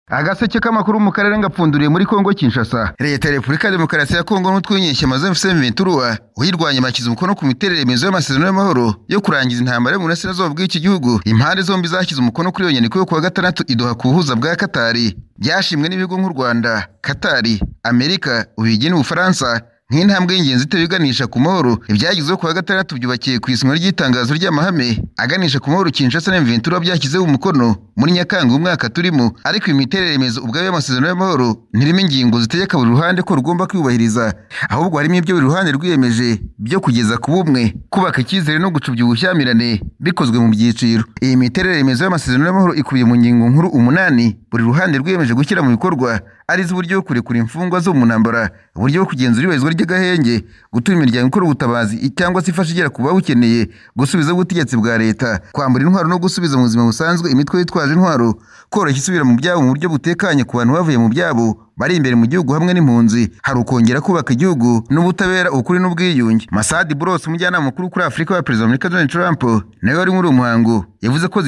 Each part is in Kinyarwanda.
Agaseke k'amakuru mu karere ngapfunduriye muri Kongo Kinshasa. Leta ya Repubulika ya Demokarasi ya Kongo n'utwe w'inyeshyamba za M23 uyirwanya bashyize umukono ku miterere remezo y'amasezerano y'amahoro yo kurangiza intambara yo mu burasirazuba bw'iki gihugu. Impande zombi zashyize umukono kuri iyo nyandiko yo kuwa gatandatu idoha ku buhuza bwa Katari. Byashimwe n'ibihugu nk'u Rwanda, Katari, Amerika, Ububiligi n'Ubufaransa nk'intambwe y'ingenzi itewe iganisha ku mahoro. Ibyagezweho kuwa gatandatu byubakiye ku isinywa ry'itangazo ry'amahame aganisha ku mahoro Kinshasa na M23 byashyizeho umukono muri Nyakanga umwaka turimo. Ariko imiterere remezo ubwayo y'amasezerano y'amahoro ntirimo ingingo zitegeka buri ruhande ko rugomba kwiyubahiriza, ahubwo harimo ibyo buri ruhande rwiyemeje byo kugeza ku bumwe, kubaka icyizere no gucubya ubushyamirane bikozwe mu byiciro. Iyi miterere remezo y'amasezerano y'amahoro ikubiye mu ngingo nkuru 8 buri ruhande rwiyemeje gushyira mu bikorwa, arizo uburyo bwo kurekura imfungwa zo mu ntambara, uburyo bwo kugenzura ibarizwa ry'agahenge, gutuma imiryango ikora ubutabazi cyangwa se ifasha igera ku bawukeneye, gusubiza ubutegetsi bwa leta, kwambura intwaro no gusubiza mu buzima busanzwe imitwe yitwaje intwaro, koroshya isubira mu byabo mu buryo butekanye ku bantu bavuye mu byabo bari imbere mu gihugu hamwe n'impunzi, hari ukongera kubaka igihugu n'ubutabera, ukuri n'ubwiyunge. Masadi Bros, umujyanama mukuru kuri Afurika wa Perezida wa Amerika Donald Trump, nawe wari muri uwo muhango, yavuze ko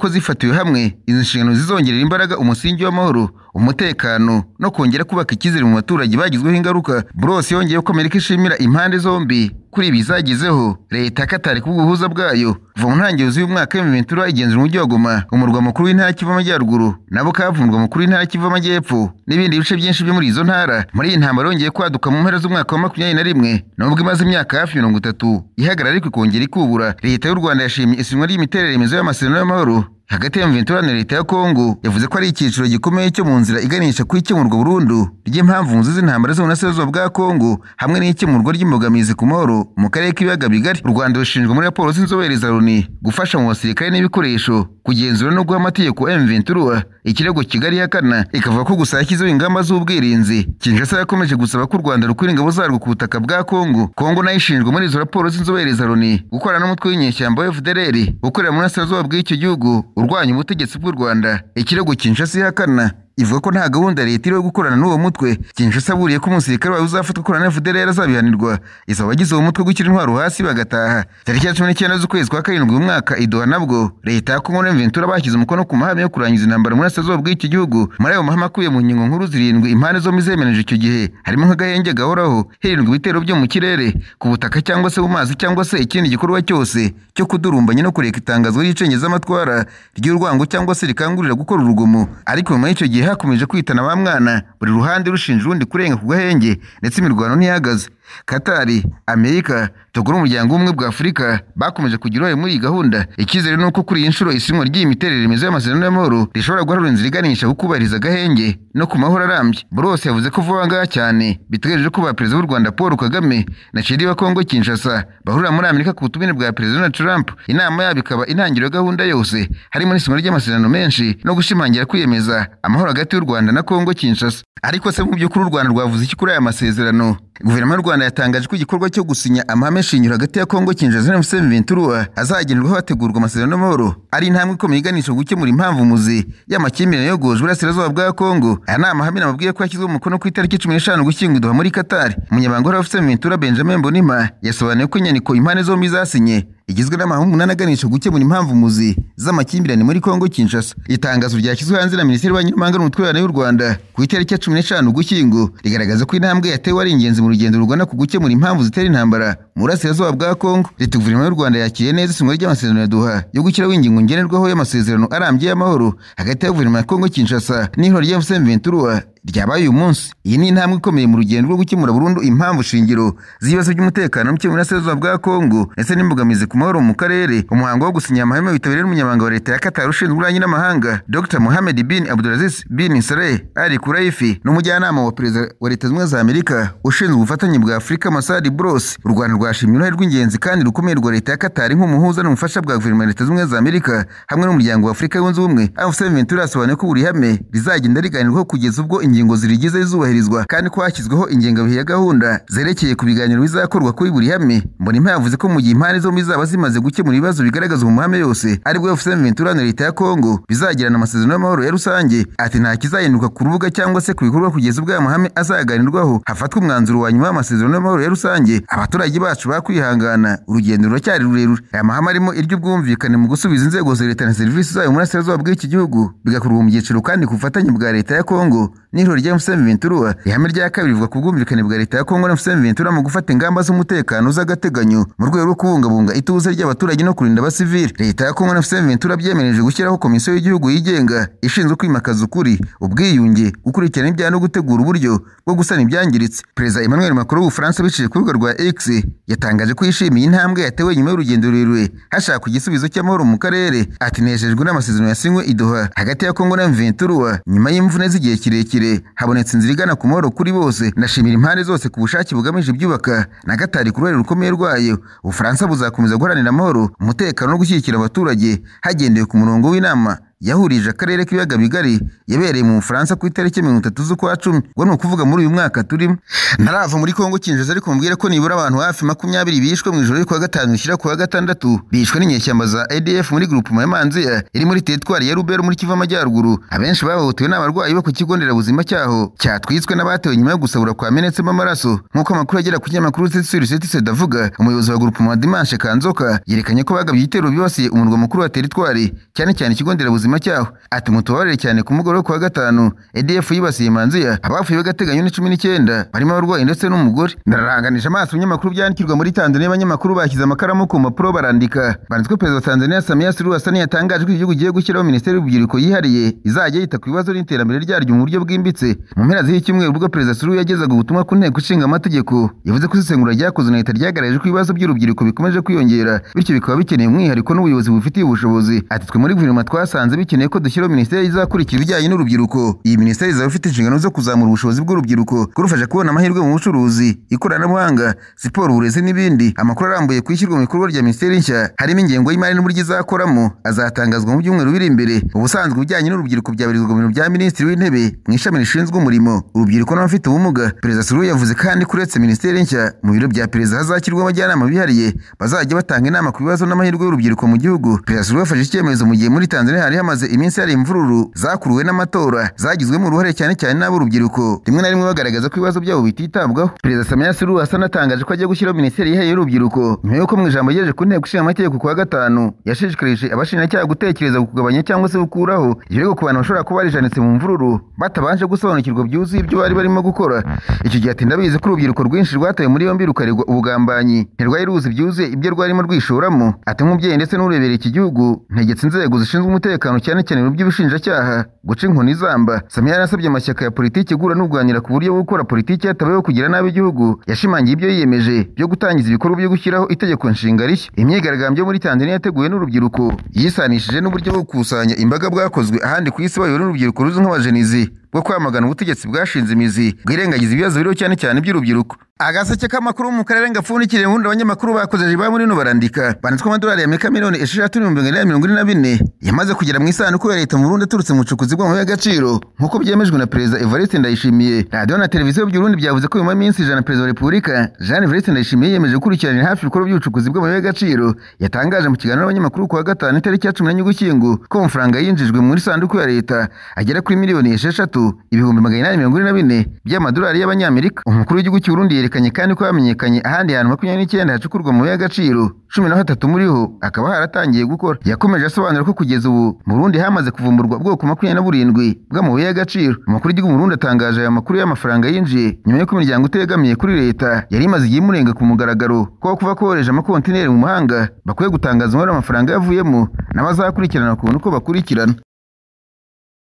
zifatiwe hamwe izi nshingano zizongerera imbaraga umusingi w'amahoro, umutekano no kongera kubaka icyizere mu baturage bagizweho ingaruka. Bros yongeye ko Amerika ishimira impande zombi kuri ibi zagezeho. Leta ya Katari ku bw'ubuhuza bwayo kuva mu ntangiriro z'uyu mwaka M23 igenzura umujyi wa Goma, umurwa mukuru w'intara Kivu Amajyaruguru, na Bukavu, umurwa mukuru w'intara Kivu Amajyepfo, n'ibindi bice byinshi byo muri izo ntara. Muri iyi ntambara yongeye kwaduka mu mpera z'umwaka wa 2021, nubwo imaze imyaka hafi 30 ihagarara ariko ikongera ikubura. Leta y'u Rwanda yashimye isinywa ry'imiterere remezo y'amasezerano y'amahoro hagati ya M23 na leta ya Kongo. Yavuze ko ari icyiciro gikomeye cyo mu nzira iganisha ku ikemurwa burundu ry'impamvu z'intambara zo mu burasirazuba bwa Kongo hamwe n'ikemurwa ry'imbogamizi ku mahoro mu karere k'ibiyaga bigari. U Rwanda rushinjwa muri raporo z'inzobere za Loni gufasha mu basirikare n'ibikoresho, kugenzura no guha amategeko M23, ikirego Kigali ihakana ikavuga ko gusa yashyizeho ingamba z'ubwirinzi. Kinshasa yakomeje gusaba ko u Rwanda rukura ingabo zarwo ku butaka bwa Kongo. Kongo nayo ishinjwa muri izo raporo z'inzobere za Loni gukorana n'umutwe w'inyeshyamba wa FDLR ukorera mu burasirazuba bw'icyo gihugu urwanya ubutegetsi bw'u Rwanda. Ikirego Kinshasa ihakana ivuga ko nta gahunda leta iriho gukorana n'uwo mutwe. Kinshasa aburiye ko umusirikare wawe uzafatwa akorana na FDLR azabihanirwa, isaba abagize uwo mutwe gushyira intwaro hasi bagataha. Tariki ya 19 z'ukwezi kwa karindwi uyu mwaka i Doha nabwo leta ya Kongo na M23 bashyize umukono ku mahame yo kurangiza intambara mu burasirazuba bw'iki gihugu. Muri ayo mahame akubiye mu ngingo nkuru 7 impande zombi zemereje icyo gihe, harimo nk'agahenge gahoraho, hirindwa ibitero byo mu kirere, ku butaka cyangwa se mu mazi, cyangwa se ikindi gikorwa cyose cyo kudurumbanya no kureka itangazwa ry'icengezamatwara ry'urwango cyangwa se rikangurira gukora urugomo. Ariko nyuma y'icyo gihe hakomeje kwitana ba mwana, buri ruhande rushinja urundi kurenga ku gahenge, ndetse imirwano ntihagaze. Katari, Amerika, Togo n'umuryango w'ubumwe bwa Afurika bakomeje kugira uruhare muri iyi gahunda. Icyizere ni uko kuri iyi nshuro isinywa ry'iyi miterere remezo y'amasezerano y'amahoro rishobora guharura inzira iganisha ku kubahiriza agahenge no ku mahoro arambye. Bros yavuze ko vuba ngaha cyane bitegereje ko ba Perezida w'u Rwanda Paul Kagame na Chili wa Kongo Kinshasa bahurira muri Amerika ku butumire bwa Perezida Donald Trump. Inama yabo ikaba intangiriro ya gahunda yose, harimo n'isinywa ry'amasezerano menshi no gushimangira kwiyemeza amahoro hagati y'u Rwanda na Kongo Kinshasa. Ariko se mu by'ukuri u Rwanda rwavuze iki kuri aya masezerano? Guverinoma y'u Rwanda yatangaje ko igikorwa cyo gusinya amahame shingiro hagati ya Kongo Kinshasa na M23 azagenderwaho hategurwa amasezerano y'amahoro ari intambwe ikomeye iganisha gukemura impamvu muzi y'amakimbirane yogojwe uburasirazuba bwa Kongo. Aya ni amahame nababwiye ko yashyizweho umukono ku itariki 15 Ugushyingo Doha muri Qatar. Umunyamabanga uhoraho wa M23 Benjamin Mbonimpa yasobanuye ko inyandiko impande zombi zasinye igizwe n'amahame 8 aganisha gukemura impamvu muzi z'amakimbirane muri Kongo Kinshasa. Itangazo ryashyizwe hanze na Minisiteri y'Ububanyi n'Amahanga n'Ubutwererane y'u Rwanda ku itariki ya 15 Ugushyingo rigaragaza ko intambwe yatewe ari ingenzi mu rugendo rugana ku gukemura impamvu zitera intambara mu burasirazuba bwa Kongo. Leta guverinoma y'u Rwanda yakiriye neza isinywa ry'amasezerano ya Doha yo gushyiraho ingingo ngenderwaho y'amasezerano arambye y'amahoro hagati ya guverinoma ya Kongo Kinshasa n'ihuriro rya M23 ryabaye uyu munsi. Iyi ni intambwe ikomeye mu rugendo rwo gukemura burundu impamvu shingiro z'ibibazo by'umutekano muke mu burasirazuba bwa Kongo ndetse n'imbogamizi ku mahoro mu karere. Umuhango wo gusinya amahame witabiriwe n'umunyamabanga wa leta ya Qatar ushinzwe ububanyi n'amahanga Dr Mohammed bin Abdulaziz bin Saleh Al Khulaifi n'umujyanama wa perezida wa Leta Zunze Ubumwe za Amerika ushinzwe ubufatanye bwa Afurika Masadi Bros. U Rwanda rwashimye uruhare rw'ingenzi kandi rukomeye rwa leta ya Qatar nk'umuhuza n'umufasha bwa guverinoma ya Leta Zunze Ubumwe za Amerika hamwe n'umuryango wa Afurika yunze ubumwe. M23 yasobanuye ko buri hame rizagenda riganirwaho kugeza ubwo ingingo zirigize zubahirizwa, kandi ko hashyizweho ingengabihe ya gahunda zerekeye ku biganiro bizakorwa kuri buri hame. Mbonimpa yavuze ko mu gihe impande zombi zaba zimaze gukemura ibibazo bigaragazwa mu mahame yose aribwo M23 na leta ya Kongo bizagirana amasezerano y'amahoro ya rusange. Ati nta kizahinduka ku rubuga cyangwa se ku bikorwa kugeza ubwo aya mahame azaganirwaho hafatwa umwanzuro wa nyuma w'amasezerano y'amahoro ya rusange abaturage basi bacu bakwihangana, urugendo ruracyari rurerure. Aya mahame arimo iry'ubwumvikane mu gusubiza inzego za leta na serivisi zayo mu burasirazuba bw'iki gihugu, bigakorwa mu byiciro kandi ku bufatanye bwa leta ya Kongo n'ihuriro rya M23. Ihame rya kabiri rivuga ku bwumvikane bwa leta ya Kongo na M23 mu gufata ingamba z'umutekano z'agateganyo mu rwego rwo kubungabunga ituze ry'abaturage no kurinda abasivili. Leta ya Kongo na M23 byemereje gushyiraho komisiyo y'igihugu yigenga ishinzwe kwimakaza ukuri, ubwiyunge, gukurikirana ibyaha no gutegura uburyo bwo gusana ibyangiritse. Perezida Emmanuel Macron w'Ubufaransa biciye ku rubuga rwa X yatangaje ko yishimiye intambwe yatewe nyuma y'urugendo rurerure hashakwa igisubizo cy'amahoro mu karere. Ati nejejwe n'amasezerano yasinywe i Doha hagati ya Kongo na M23 nyuma y'imvune z'igihe kirekire, habonetse inzira igana ku mahoro kuri bose. Ndashimira impande zose ku bushake bugamije ibyubaka na gatari ku ruhare rukomeye rwayo. Ubufaransa buzakomeza guharanira amahoro, umutekano no gushyigikira abaturage hagendewe ku murongo w'inama yahurije akarere k'ibiyaga bigari yabereye mu Bufaransa ku itariki 30 z'ukwa 10, ngo ni ukuvuga muri uyu mwaka turimo. Ntarava muri Kongo Kinshasa ariko mubwire ko nibura abantu hafi 20 bishwe mu ijoro ryo kuwa gatanu rishyira kuwa gatandatu, bishwe n'inyeshyamba za ADF muri groupement ya Manziya iri muri teritwari ya Rubero muri Kivu Amajyaruguru. Abenshi bahohotewe n'abarwayi bo ku kigo nderabuzima cyaho cyatwitswe n'abatewe nyuma yo gusabura kwamenetsemo amaraso, nk'uko amakuru agera ku kinyamakuru Sept avuga. Umuyobozi wa groupement Dimanche Kanzoka yerekanye ko bagabye ibitero byibasiye umurwa mukuru wa teritwari, cyane cyane ikigo nderabuzima cyaho. Ati mutubabarire cyane, ku mugoroba kuwa gatanu ADF yibasiye Manziya, abapfuye b'agateganyo ni 19 barimo abarwayi ndetse n'umugore. Ndaranganisha amaso ibinyamakuru byandikirwa muri Tanzania, abanyamakuru bashyize amakaramu ku mpapuro barandika. Banditswe Perezida wa Tanzania Samia Suluhu Hassan yatangaje ko igihugu gigiye gushyiraho minisiteri y'urubyiruko yihariye izajya yita ku bibazo n'iterambere ryaryo mu buryo bwimbitse. Mu mpera z'iki cyumweru ubwo Perezida Suluhu yagezaga ubutumwa ku nteko ishinga amategeko, yavuze ko isesengura ryakozwe na leta ryagaragaje ko ibibazo by'urubyiruko bikomeje kwiyongera, bityo bikaba bikeneye umwihariko n'ubuyobozi bufitiye ubushobozi. Ati twe muri guverinoma twasanze bikeneye ko dushyiraho minisiteri izakurikira ibijyanye n'urubyiruko. Iyi minisiteri izaba ifite inshingano zo kuzamura ubushobozi bw'urubyiruko, kurufasha kubona amahirwe mu bucuruzi, ikoranabuhanga, siporo, uburezi n'ibindi. Amakuru arambuye ku ishyirwa mu bikorwa rya minisiteri nshya harimo ingengo y'imari n'uburyo izakoramo azatangazwa mu byumweru biri imbere. Ubusanzwe ibijyanye n'urubyiruko byabarizwa mu biro bya Minisitiri w'Intebe mu ishami rishinzwe umurimo, urubyiruko n'abafite ubumuga. Perezida Suluhu yavuze kandi ko uretse minisiteri nshya, mu biro bya perezida hazashyirwa abajyanama bihariye bazajya batanga inama ku bibazo n'amahirwe y'urubyiruko mu gihugu. Perezida Suluhu yafashe icyemezo mu gihe muri Tanzania hari hamaze iminsi hari imvururu zakuruwe n'amatora zagizwemo uruhare cyane cyane n'ab'urubyiruko, rimwe na rimwe bagaragaza ko ibibazo byabo bititabwaho. Perezida Samia Suluhu Hassan atangaje ko agiye gushyiraho minisiteri yihariye y'urubyiruko nyuma y'uko mu ijambo yagejeje ku nteko ishinga amategeko kuwa gatanu yashishikarije abashinjacyaha gutekereza ku kugabanya cyangwa se gukuraho ibirego ku bantu bashobora kuba barijanitse mu mvururu batabanje gusobanukirwa byuzuye ibyo bari barimo gukora. Icyo gihe ati ndabizi ko urubyiruko rwinshi rwatawe muri yombi rukaregwa ubugambanyi, ntirwari ruzi byuzuye ibyo rwarimo rwishoramo. Ati nk'umubyeyi ndetse n'urebereye iki gihugu ntegetse inzego zishinzwe umutekano cyane cyane mu by'ubushinjacyaha guca inkoni izamba. Samia yarasabye amashyaka ya politiki guhura n'uganira ku buryo bwo gukora politiki hatabayeho kugira nabi igihugu. Yashimangiye ibyo yiyemeje byo gutangiza ibikorwa byo gushyiraho itegeko nshinga rishya. Imyigaragambyo muri Tanzania yateguwe n'urubyiruko yisanishije n'uburyo bwo gukusanya imbaga bwakozwe ahandi ku isi bayobowe n'urubyiruko ruzwi nk'abajenizi bwo kwamagana ubutegetsi bwashinze imizi bwirengagiza ibibazo biriho cyane cyane iby'urubyiruko. Agaseke k'amakuru mu karere gapfundikiriye ubundi abanyamakuru bakoze ba muri no barandika banditswe amadolari ya Amerika miliyoni 6,444 yamaze kugera mu isanduku ya leta mu Burundi aturutse mu bucukuzi bw'amabuye y'agaciro nk'uko byemejwe na Perezida Evariste Ndayishimiye. Radiyo na televiziyo by'u Burundi byavuze ko nyuma y'iminsi 100 Perezida wa Repubulika Jean Evariste Ndayishimiye yiyemeje gukurikiranira hafi ibikorwa by'ubucukuzi bw'amabuye y'agaciro. Yatangaje mu kiganiro n'abanyamakuru kuwa gatanu itariki ya 14 Ugushyingo ko amafaranga yinjijwe muri sanduku ya leta agera kuri miliyoni 6,844 by'amadolari y'abanyamerika. Umukuru w'igihugu cy'u Burundi yerekanye kandi ko hamenyekanye ahandi hantu 29 hacukurwa amabuye y'agaciro, 13 muri ho akaba haratangiye gukora. Yakomeje asobanura ko kugeza ubu mu Burundi hamaze kuvumburwa ubwoko 27 bw'amabuye y'agaciro. Umukuru w'igihugu mu Burundi atangaje aya makuru y'amafaranga yinjiye nyuma y'uko imiryango itegamiye kuri leta yari imaze igihe imurenga ku mugaragaro ko kuva kohereje amakontineri mu mahanga bakwiye gutangaza umubare w'amafaranga yavuyemo n'abazakurikirana kubona uko bakurikirana.